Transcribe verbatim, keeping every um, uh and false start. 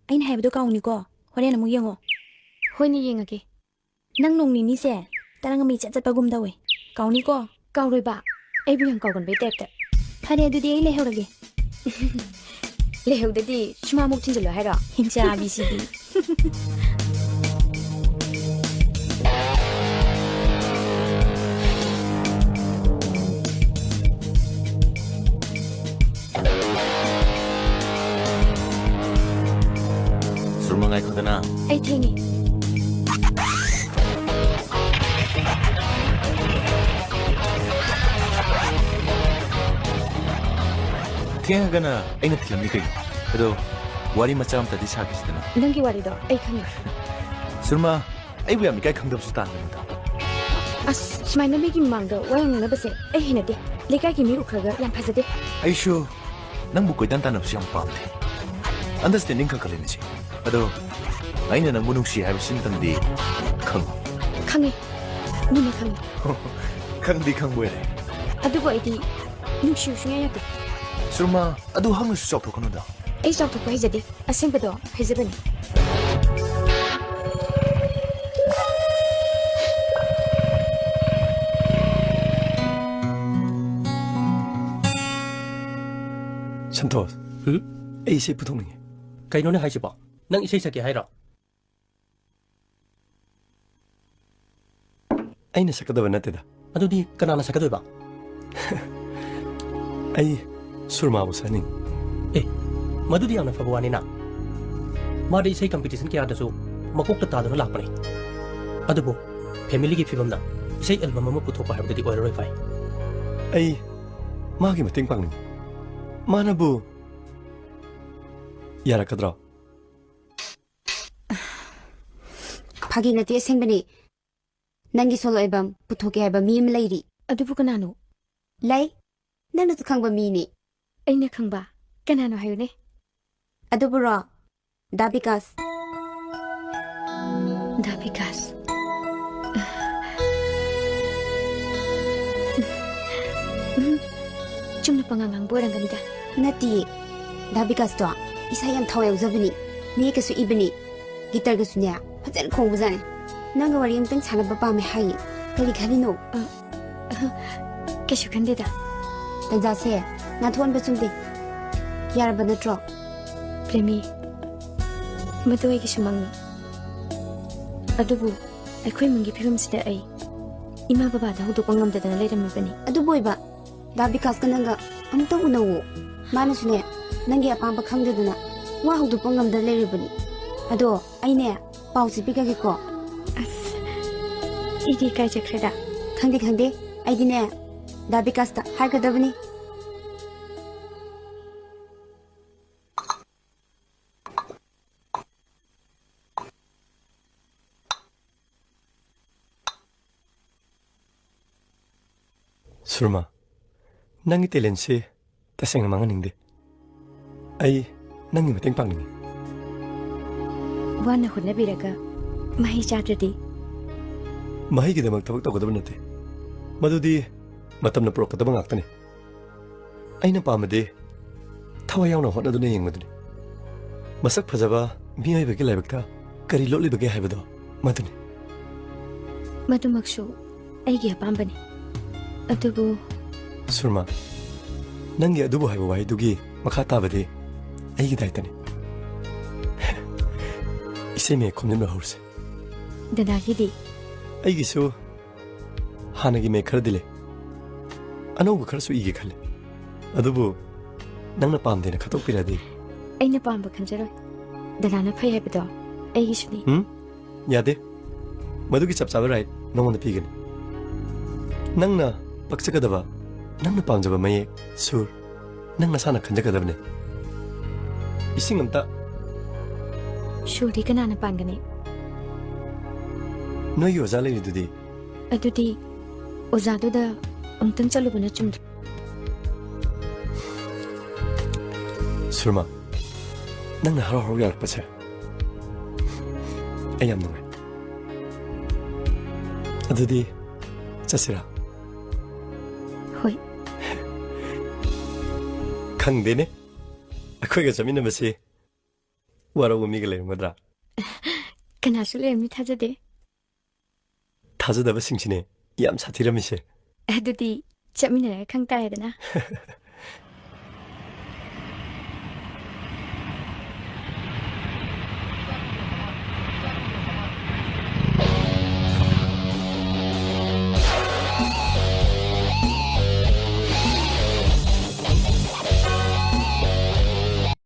ꯑꯩꯅ ꯍꯥꯏꯕꯗꯣ ꯀꯥꯎꯅꯤꯀꯣ꯫ ꯍꯣꯔꯦꯟ ꯑꯃꯨꯛ ꯌꯦꯡꯉꯣ꯫ ꯍꯣꯏꯅꯦ, ꯌꯦꯡꯉꯒꯦ꯫ ꯅꯪ ꯅꯣꯡ ꯅꯤꯅꯤꯁꯦ ꯇꯔꯪ ꯑꯃꯩ ꯆꯠ ꯆꯠꯄꯒꯨꯝ ꯇꯧꯋꯦ꯫ ꯀꯥꯎꯅꯤꯀꯣ? ꯀꯥꯎꯔꯣꯏꯕ꯫ ꯑꯩꯕꯨ ꯌꯥꯝ ꯀꯥꯎꯒꯟꯕꯩ ꯇꯥꯏꯞꯇ꯫ ꯐꯔꯦ, ꯑꯗꯨꯗꯤ ꯑꯩ ꯂꯩꯍꯧꯔꯒꯦ꯫ ꯂꯩꯍꯧꯗꯗꯤ ꯁꯨꯃꯥꯃꯨꯛ ꯊꯤꯟꯖꯤꯜꯂꯣ ꯍꯥꯏꯔꯣ? ꯍꯤꯡꯆꯥꯕꯤꯁꯤꯗꯤ꯫ ꯁꯨꯔꯃ, ꯉꯥꯏꯈꯣꯗꯅ꯫ ꯑꯩ ꯊꯦꯡꯉꯦ꯫ ꯊꯦꯡꯉꯒꯅ ꯑꯩꯅ ꯊꯤꯜꯂꯝꯃꯤ ꯀꯩꯅꯣ? ꯑꯗꯣ ꯋꯥꯔꯤ ꯃꯆꯥ ꯑꯝꯇꯗꯤ ꯁꯥꯈꯤꯁꯤꯗꯅ꯫ ꯅꯪꯒꯤ ꯋꯥꯔꯤꯗꯣ ꯑꯩ ꯈꯪꯉꯦ꯫ ꯁꯨꯔꯃ, ꯑꯩꯕꯨ ꯌꯥꯝ ꯏꯀꯥꯏ ꯈꯪꯗꯕꯁꯨ ꯇꯥꯟꯒꯅꯨꯗ꯫ ꯑꯁ, ꯁꯨꯃꯥꯏꯅ ꯃꯤꯒꯤ ꯃꯃꯥꯡꯗ ꯋꯥ ꯌꯥꯝ ꯉꯥꯡꯅꯕꯁꯦ ꯑꯩ ꯍꯩꯅꯗꯦ꯫ ꯂꯩꯀꯥꯏꯒꯤ ꯃꯤ ꯎꯈ꯭ꯔꯒ ꯌꯥꯝ ꯐꯖꯗꯦ꯫ ꯑꯩꯁꯨ ꯅꯪꯕꯨ ꯀꯣꯏꯇꯥꯟ ꯇꯥꯟꯅꯕꯁꯨ ꯌꯥꯝ ꯄꯥꯝꯗꯦ꯫ Understanding ꯈꯔ ꯈꯔ ꯂꯩꯅꯁꯤ꯫ ꯑꯗꯣ ꯑꯩꯅ ꯅꯪꯕꯨ ꯅꯨꯡꯁꯤ ꯍꯥꯏꯕꯁꯤꯃꯇꯪꯗꯤ ꯈꯪꯉꯨ꯫ ꯈꯪꯉꯦ꯫ ꯃꯨꯟꯅ ꯈꯪꯉꯦ꯫ ꯈꯪꯗꯤ ꯈꯪꯕ ꯑꯣꯏꯔꯦ꯫ ꯑꯗꯨꯕꯨ ꯑꯩꯗꯤ ꯅꯨꯡꯁꯤꯌꯨ ꯁꯨꯡꯌꯥ ꯌꯥꯗꯦ꯫ ꯁꯨꯔꯃ, ꯑꯗꯨ ꯍꯪꯉꯁꯨ ꯆꯥꯎꯊꯣꯛꯀꯅꯨꯗ꯫ ꯑꯩ ꯆꯥꯎꯊꯣꯛꯄ ꯍꯩꯖꯗꯦ꯫ ꯑꯁꯦꯡꯕꯗꯣ ꯍꯩꯖꯕꯅꯤ꯫ ꯁꯟꯇꯣꯁ, ꯍꯨꯝ? ꯑꯩ ꯏꯁꯩ ꯄꯨꯊꯣꯛꯅꯤꯡꯉꯦ꯫ ꯀꯩꯅꯣꯅꯦ ꯍꯥꯏꯁꯤꯕꯣ? ꯅꯪ ꯏꯁꯩ ꯁꯛꯀꯦ ꯍꯥꯏꯔꯣ? ꯑꯩꯅ ꯁꯛꯀꯗꯕ ꯅꯠꯇꯦꯗ꯫ ꯑꯗꯨꯗꯤ ꯀꯅꯥꯅ ꯁꯛꯀꯗꯣꯏꯕ? ꯑꯩ ꯁꯨꯔꯃꯥꯕꯨ ꯁꯛꯍꯟꯅꯤꯡꯉꯤ꯫ ꯑꯦ, ꯃꯗꯨꯗꯤ ꯌꯥꯝꯅ ꯐꯕ ꯋꯥꯅꯤꯅ꯫ ꯃꯥꯗꯤ ꯏꯁꯩ competition ꯀꯌꯥꯗꯁꯨ ꯃꯀꯣꯛꯇ ꯇꯥꯗꯨꯅ ꯂꯥꯛꯄꯅꯤ꯫ ꯑꯗꯨꯕꯨ familyꯒꯤ ꯐꯤꯕꯝꯅ ꯏꯁꯩ album ꯑꯃ ꯄꯨꯊꯣꯛꯄ ꯍꯥꯏꯕꯗꯨꯗꯤ ꯑꯣꯏꯔꯔꯣꯏ ꯚꯥꯏ꯫ ꯑꯩ ꯃꯥꯒꯤ ꯃꯇꯦꯡ ꯄꯥꯡꯅꯤꯡꯉꯤ꯫ ꯃꯥꯅꯕꯨ ꯌꯥꯔꯛꯀꯗ꯭ꯔꯣ? ꯐꯥꯒꯤ ꯅꯠꯇꯦ, ꯑꯁꯦꯡꯕꯅꯤ꯫ ꯅꯪꯒꯤ solo album ꯄꯨꯊꯣꯛꯀꯦ ꯍꯥꯏꯕ ꯃꯤ ꯑꯃ ꯂꯩꯔꯤ꯫ ꯑꯗꯨꯕꯨ ꯀꯅꯥꯅꯣ? ꯂꯩ꯫ ꯅꯪꯅꯁꯨ ꯈꯪꯕ ꯃꯤꯅꯤ꯫ ꯑꯩꯅ ꯈꯪꯕ? ꯀꯅꯥꯅꯣ ꯍꯥꯏꯌꯨꯅꯦ꯫ ꯑꯗꯨꯕꯨꯔꯣ, ꯗꯥ ꯕꯤꯀꯥꯁ꯫ ꯗꯥ ꯕꯤꯀꯥꯁ꯫ ꯎꯝ, ꯆꯨꯝꯅ ꯄꯉꯥꯡ ꯉꯥꯡꯕ ꯑꯣꯏꯔꯝꯒꯅꯤꯗ꯫ ꯅꯠꯇꯤꯌꯦ꯫ ꯗꯥ ꯕꯤꯀꯥꯁꯇꯣ ꯏꯁꯥ ꯌꯥꯝ ꯊꯋꯥꯏ ꯌꯥꯎꯖꯕꯅꯤ꯫ ꯃꯌꯦꯛꯀꯁꯨ ꯏꯕꯅꯤ, ꯒꯤꯇꯔꯒꯁꯨꯅꯦ ꯐꯖꯅ ꯈꯣꯡꯕꯖꯥꯠꯅꯤ꯫ ꯅꯪꯒ ꯋꯥꯔꯤ ꯑꯃꯇꯪ ꯁꯥꯟꯅꯕ ꯄꯥꯝꯃꯦ ꯍꯥꯏꯌꯦ, ꯀꯔꯤ ꯈꯜꯂꯤꯅꯣ? ꯑ, ꯑ, ꯀꯩꯁꯨ ꯈꯟꯗꯦꯗ꯫ ꯇꯟꯖꯥꯁꯦ ꯅꯥꯟꯊꯣꯛꯍꯟꯕ ꯆꯨꯝꯗꯦ, ꯌꯥꯔꯕ ꯅꯠꯇ꯭ꯔꯣ? ꯄ꯭ꯔꯦꯃꯤ, ꯃꯗꯨ ꯑꯩꯒꯤꯁꯨ ꯃꯪꯅꯤ꯫ ꯑꯗꯨꯕꯨ ꯑꯩꯈꯣꯏ ꯏꯃꯨꯡꯒꯤ ꯐꯤꯕꯝꯁꯤꯗ ꯑꯩ ꯏꯃꯥ ꯕꯕꯥꯗ ꯍꯧꯗꯣꯛꯄ ꯉꯝꯗꯗꯅ ꯂꯩꯔꯝꯃꯤꯕꯅꯤ꯫ ꯑꯗꯨꯕꯨ ꯑꯣꯏꯕ, ꯗꯥ ꯕꯤꯀꯥꯁꯀ ꯅꯪꯒ ꯑꯃꯨꯛꯇꯪ ꯎꯅꯧꯋꯣ꯫ ꯃꯥꯅꯁꯨꯅꯦ, ꯅꯪꯒꯤ ꯑꯄꯥꯝꯕ ꯈꯪꯗꯗꯅ ꯋꯥ ꯍꯧꯗꯣꯛꯄ ꯉꯝꯗ ꯂꯩꯔꯕꯅꯤ꯫ ꯑꯗꯣ ꯑꯩꯅꯦ, ꯄꯥꯎꯁꯦ ꯄꯤꯈ꯭ꯔꯒꯦꯀꯣ꯫ ꯑꯁ, ꯑꯩꯗꯤ ꯏꯀꯥꯏꯖꯈ꯭ꯔꯦꯗ꯫ ꯈꯪꯗꯦ, ꯈꯪꯗꯦ, ꯑꯩꯗꯤꯅꯦ, ꯗꯥ ꯕꯤꯀꯥꯁꯇ ꯍꯥꯏꯒꯗꯕꯅꯤ꯫ ꯁꯨꯔꯃꯥ, ꯅꯪꯒꯤ talentꯁꯤ ꯇꯁꯦꯡꯅ ꯃꯥꯡꯍꯟꯅꯤꯡꯗꯦ꯫ ꯑꯩ ꯅꯪꯒꯤ ꯃꯇꯦꯡ ꯄꯥꯡꯅꯤꯡꯉꯤ꯫ ꯋꯥꯅ ꯍꯣꯠꯅꯕꯤꯔꯒ ꯃꯍꯩ ꯆꯥꯗ꯭ꯔꯗꯤ? ꯃꯍꯩꯒꯤꯗꯃꯛ ꯊꯕꯛ ꯇꯧꯒꯗꯕ ꯅꯠꯇꯦ, ꯃꯗꯨꯗꯤ ꯃꯇꯝꯅ ꯄꯨꯔꯛꯀꯗꯕ ꯉꯥꯛꯇꯅꯤ꯫ ꯑꯩꯅ ꯄꯥꯝꯕꯗꯤ ꯊꯋꯥꯏ ꯌꯥꯎꯅ ꯍꯣꯠꯅꯗꯨꯅ ꯌꯦꯡꯕꯗꯨꯅꯤ꯫ ꯃꯁꯛ ꯐꯖꯕ ꯃꯤꯑꯣꯏꯕꯒꯤ ꯂꯥꯏꯕꯛꯇ ꯀꯔꯤ ꯂꯣꯠꯂꯤꯕꯒꯦ ꯍꯥꯏꯕꯗꯣ ꯃꯗꯨꯅꯤ꯫ ꯃꯗꯨꯃꯛꯁꯨ ꯑꯩꯒꯤ ꯑꯄꯥꯝꯕꯅꯤ꯫ ꯑꯗꯨꯕꯨ ꯁꯨꯔꯃꯥ, ꯅꯪꯒꯤ "ꯑꯗꯨꯕꯨ" ꯍꯥꯏꯕ ꯋꯥꯍꯩꯗꯨꯒꯤ ꯃꯈꯥ ꯇꯥꯕꯗꯤ ꯑꯩꯒꯤ ꯗꯥꯏꯇꯅꯤ꯫ ꯏꯁꯩ ꯃꯌꯦꯛ ꯈꯣꯝꯖꯤꯟꯕ ꯍꯧꯔꯁꯦ꯫ ꯗꯗꯥꯒꯤꯗꯤ? ꯑꯩꯒꯤꯁꯨ ꯍꯥꯟꯅꯒꯤ ꯃꯌꯦꯛ ꯈꯔꯗꯤ ꯂꯩ꯫ ꯑꯅꯧꯕ ꯈꯔꯁꯨ ꯏꯒꯦ ꯈꯜꯂꯤ꯫ ꯑꯗꯨꯕꯨ ꯅꯪꯅ ꯄꯥꯝꯗꯦꯅ ꯈꯠꯇꯣꯛꯄꯤꯔꯗꯤ? ꯑꯩꯅ ꯄꯥꯝꯕ ꯈꯟꯖꯔꯣꯏ꯫ ꯗꯗꯥꯅ ꯐꯩ ꯍꯥꯏꯕꯗꯣ ꯑꯩꯒꯤꯁꯨꯅꯤ꯫ ꯎꯝ? ꯌꯥꯗꯦ꯫ ꯃꯗꯨꯒꯤ ꯆꯞ ꯆꯥꯕ right ꯅꯉꯣꯟꯗ ꯄꯤꯒꯅꯤ꯫ ꯅꯪꯅ ꯄꯛꯆꯒꯗꯕ, ꯅꯪꯅ ꯄꯥꯝꯖꯕ ꯃꯌꯦꯛ, ꯁꯨꯔ, ꯅꯪ ꯅꯁꯥꯅ ꯈꯟꯖꯒꯗꯕꯅꯤ꯫ ꯏꯁꯤꯡ ꯑꯝꯇ꯫ ꯁꯨꯔꯗꯤ ꯀꯅꯥꯅ ꯄꯥꯟꯒꯅꯤ? ꯅꯣꯏꯒꯤ ꯑꯣꯖꯥ ꯂꯩꯔꯤꯗꯨꯗꯤ? ꯑꯗꯨꯗꯤ ꯑꯣꯖꯥꯗꯨꯗ ꯑꯃꯨꯛꯇꯪ ꯆꯠꯂꯨꯕꯅ ꯆꯨꯝꯗ꯭ꯔꯣ? ꯁꯨꯔꯃꯥ, ꯅꯪꯅ ꯍꯔꯥꯎ ꯍꯔꯥꯎ ꯌꯥꯔꯛꯄꯁꯦ ꯑꯩ ꯌꯥꯝ ꯅꯨꯡꯉꯥꯏ꯫ ꯑꯗꯨꯗꯤ ꯆꯠꯁꯤꯔꯥ? ꯍꯣꯏ꯫ ꯈꯪꯗꯦꯅꯦ, ꯑꯩꯈꯣꯏꯒ ꯆꯠꯃꯤꯟꯅꯕꯁꯤ ꯋꯥꯔꯧꯕ ꯃꯤꯒ ꯂꯩꯔꯝꯒꯗ꯭ꯔꯥ? ꯀꯅꯥꯁꯨ ꯂꯩꯔꯝꯅꯤ ꯊꯥꯖꯗꯦ꯫ ꯊꯥꯖꯗꯕꯁꯤꯡꯁꯤꯅꯦ ꯌꯥꯝ ꯁꯥꯊꯤꯔꯝꯃꯤꯁꯦ꯫ ꯑꯗꯨꯗꯤ ꯆꯠꯃꯤꯟꯅꯔꯒ ꯈꯪ ꯇꯥꯔꯦꯗꯅ꯫